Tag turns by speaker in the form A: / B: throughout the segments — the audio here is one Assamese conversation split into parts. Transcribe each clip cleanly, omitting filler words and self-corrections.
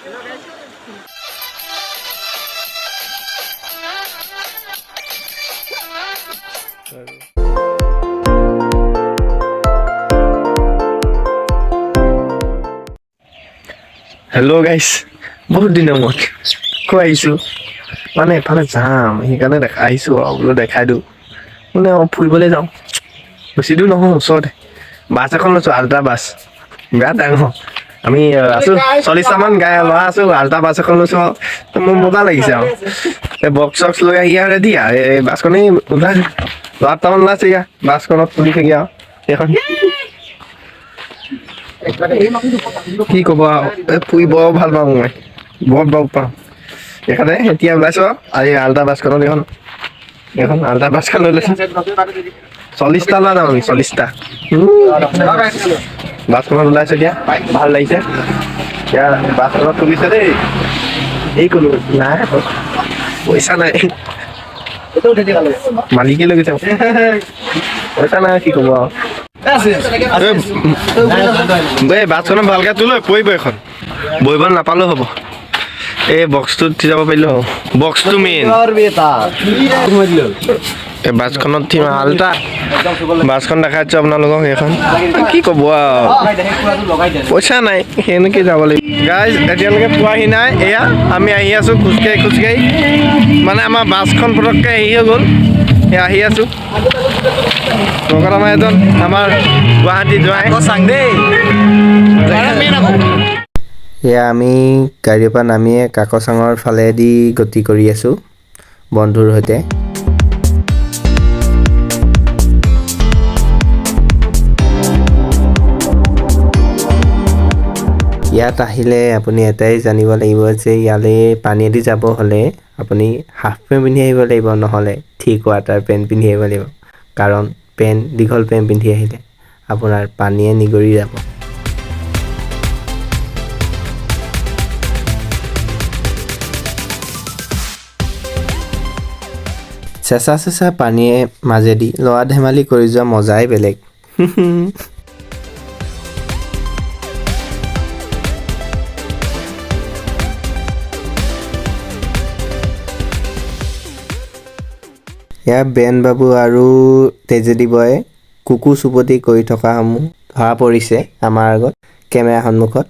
A: হেল্ল' গাইছ, বহুত দিনৰ মূৰত আকৌ আহিছোঁ। মানে এফালে যাম, সেইকাৰণে দেখা আহিছোঁ আৰু বোলো দেখাই দিওঁ। মানে অঁ, ফুৰিবলৈ যাওঁ, বেছি দূৰ নহয়, ওচৰতে। বাছ এখন লৈছোঁ, আল্ট্ৰা বাছ, বিৰাট ডাঙৰ। আমি আছোঁ 40টামান গাই ল'ৰা আছোঁ, আল্ট্ৰা বাছ এখন লৈছোঁ আৰু তো মোৰ মজা লাগিছে। আৰু এই বক্স চক্স লৈ আহি আৰু ৰেডি। আৰু এই বাছখনেই ওলাই ল'ৰা আঠটামান ওলাইছে। ইয়াৰ বাছখনত তুলি থাকি আৰু সেইখন কি ক'ব আৰু, এই ফুৰি বৰ ভাল পাওঁ মই, বৰ ভাল পাওঁ। সেইকাৰণে এতিয়া ওলাইছোঁ আৰু এই আল্ট্ৰা বাছখনত, এইখন এইখন আল্ট্ৰা বাছখন লৈ লৈছোঁ। 40টা ল'ৰা যাম আমি, 40টা। বাছখনত ওলাইছোঁ এতিয়া, ভাল লাগিছে। এতিয়া বাছখনত তুলিছে দেই। এই ক'লো নাই, পইচা নাই, মালিকে লৈ গৈছে, পইচা নাই, কি ক'ব আৰু। এই বাছখনত ভালকে তোলৈ পৰিব এখন, বহিব নাপালেও হ'ব। এই বক্সটোত উঠি যাব পাৰিলেও হ'ব, বক্সটো মেইন। এই বাছখনত উঠিম, আল্ট্ৰা বাছখন দেখাই দিছোঁ আপোনালোকক সেইখন। কি ক'ব আৰু, পইচা নাই, সেনেকৈ যাব লাগিব। গাইজ, এতিয়ালৈকে পোৱাহি নাই। এয়া আমি আহি আছোঁ খোজকাঢ়ি খোজকাঢ়ি। মানে আমাৰ বাছখন পটককৈ হেৰি হৈ গ'ল। এয়া আহি আছোঁ, লগত আমাৰ এজন আমাৰ গুৱাহাটী যোৱাই।
B: এয়া আমি গাড়ীৰ পৰা নামিয়ে কাকচাঙৰ ফালেদি গতি কৰি আছোঁ বন্ধুৰ সৈতে। ইয়াত আহিলে আপুনি এটাই জানিব লাগিব যে ইয়ালৈ পানীয়েদি যাব হ'লে আপুনি হাফ পেণ্ট পিন্ধি আহিব লাগিব, নহ'লে থ্ৰী কোৱাৰ্টাৰ পেণ্ট পিন্ধি আহিব লাগিব। কাৰণ পেণ্ট, দীঘল পেণ্ট পিন্ধি আহিলে আপোনাৰ পানীয়ে নিগৰি যাব। চেঁচা চেঁচা পানীয়ে মাজেদি ল'ৰা ধেমালি কৰি যোৱা মজাই বেলেগ। ইয়াৰ বেন বাবু আৰু ট্ৰেজেডি বয়ে কুকু চুপতি কৰি থকাসমূহ ধৰা পৰিছে আমাৰ আগত কেমেৰাৰ সন্মুখত।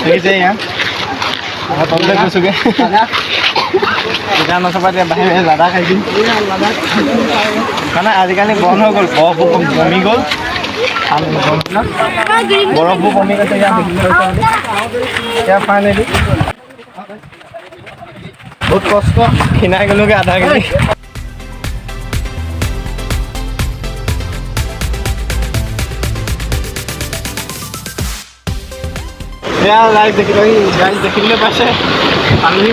A: দেখিছে, এয়া আমাৰ তললৈ গৈছোগৈ। দোকান ওচৰৰ পৰা এতিয়া বাহিৰে বাহিৰে লাডা খাইছোঁ। মানে আজিকালি বন্ধ হৈ গ'ল, বৰফবোৰ কমি গ'ল, বৰফবোৰ কমি গৈছে। ইয়াত দেখিবলৈ পাইছে আপুনি। এতিয়া ফাইনেলি বহুত কষ্ট, ক্ষীণাই গ'লোগৈ আধা কেজি। এয়া ৰাইজ দেখিবলৈ, ৰাইজ দেখিবলৈ পাইছে, আমি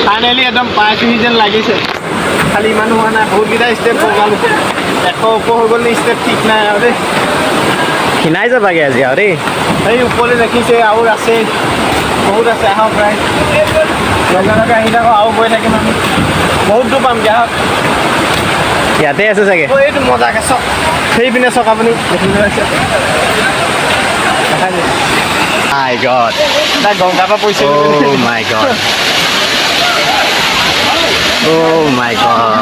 A: ফাইনেলি একদম পাইছোহি যেন লাগিছে। খালি ইমান হোৱা নাই, বহুতকেইটা ষ্টেপ বগালোঁ, 100 ওপৰ হৈ গ'ল নি ষ্টেপ, ঠিক নাই আৰু দেই।
B: ক্ষীণাই যাবাগে আজি আৰু দেই।
A: সেই ওপৰলৈ দেখিছে, আৰু আছে, বহুত আছে। আহক ৰাইজ, লগে লগে আহি থাকক, আৰু গৈ থাকিম আমি, বহুত দূৰ পামগৈ, আহক।
B: ইয়াতে আছে চাগে।
A: অ, এইটো মজাকে চাওক, সেইপিনে চাওক, আপুনি দেখিবলৈ পাইছে, দেখাই দিছে।
B: মাই গড।
A: তাই গংগাৰ পৰা পৰিছে।
B: Oh my God. Oh my God.